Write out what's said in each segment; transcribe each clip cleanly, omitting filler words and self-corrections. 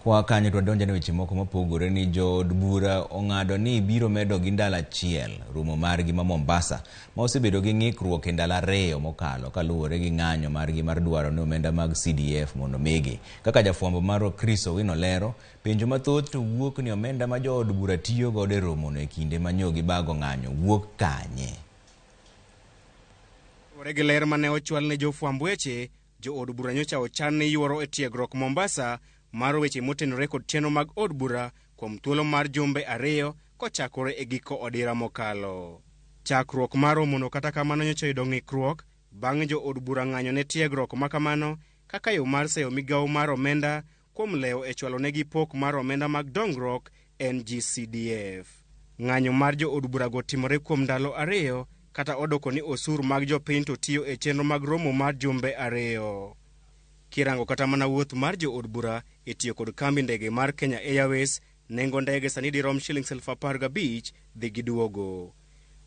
Kwa kanyo to wadonjo ne weche moko mopogore ni jood bura ong'ado ni biro medo gi ndalo achiel romo margi ma Mombasa ma osebedo gi ng'ikruok e ndalo 2 mokalo kaluwore gi ng'anyo margi mar dwaro ni omenda mag CDF mondo migi. Kaka jafwambo marwa Chris Owino lero, penjo mathoth to wuok ni omenda ma jood bura tiyo godo e romono e kinde ma nyo gibago ng'anyo wuok kanye. Luwore gi ler mane ochwal ne jofwamb weche, jood bura nyocha ochan ni yuoro e tiegruok Mombasa mar weche motenore kod chenro mag od bura kuom thuolo mar jumbe 2 kochakore e giko odira mokalo. Chakruok mar romono kata kamano nyocha oyudo ng'ikruok bang' jo od bura ng'anyo ne tiegruok ma kamano kaka yo mar seyo migawo mar omenda kuom lewo e chwalo negi pok mar omenda mag dongruok NGCDF. Ng'anyo mar jo od burago timore kuom ndalo 2 kata odoko ni osuru mag jopiny to tiyo e chenro mag romo mar jumbe 2. Kirango kata mana wuoth mar jo od bura e tiyo kod kambi ndege mar Kenya Airways, nengo ndege sani dirom shillings 15,000 dhi gi duogo.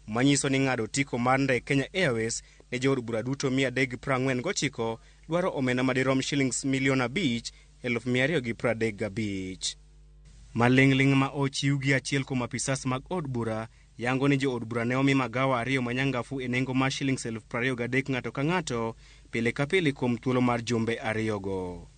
Manyiso ni ng'ado otiko mar ndek Kenya Airways ne jo od bura duto 349 dwaro omenda madirom shillings milion 5,235. Maling'ling' ma ochiw gi achiel kuom apisas mag od bura yango ni jo od bura ne omi magawa 2 manyangafu e nengo mar shillings 23,000 ng'ato ka ng'ato pile ka pile kuom thuolo mar jumbe 2 go.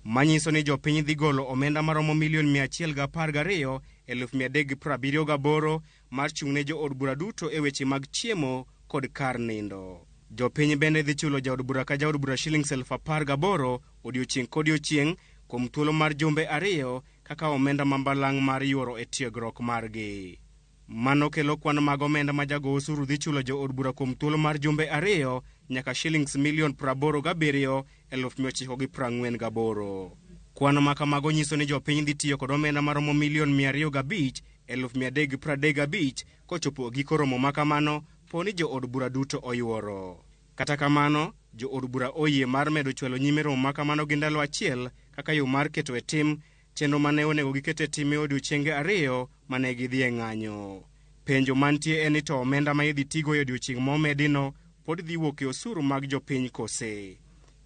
Manyiso ni jopiny dhi golo omenda maromo milion 112,378 mar chung' ne jo od bura duto e weche mag chiemo kod kar nindo. Jopiny bende dhi chulo jaod bura ka jaod bura shillings 18,000 odiochieng' kodiochieng' kuom thuolo mar jumbe 2 kaka omenda ma balang' mar yuoro e tiegruok margi. Mano kelo kwan mag omenda ma jago osuru dhi chulo jo od bura kuom thuolo mar jumbe 2 nyaka shillings milion 87,948. Kwan ma kamago nyiso ni jopiny dhi tiyo kod omenda maromo milion 205,335 kochopo giko romo ma kamano po ni jo od bura duto oyuoro. Kata kamano, jo od bura oyie mar medo chwalo nyime romo ma kamano gi ndalo 1 kaka yo mar keto e tim chenro mane onego giket e tim e odiochienge 2 mane gidhi e ng'anyo. Penjo mantie en ni to omenda ma idhi tigo e odiochieng' momedino pod dhi wuok e osuru mag jopiny kose.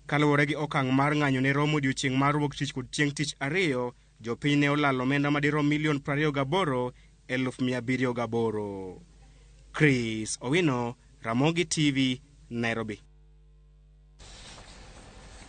Kaluwore gi okang' mar ng'anyo ne romo odiochieng' mar wuok tich kod chieng' tich 2, jopiny ne olalo omenda madirom milion 28,708. Chris Owino, Ramogi TV, Nairobi.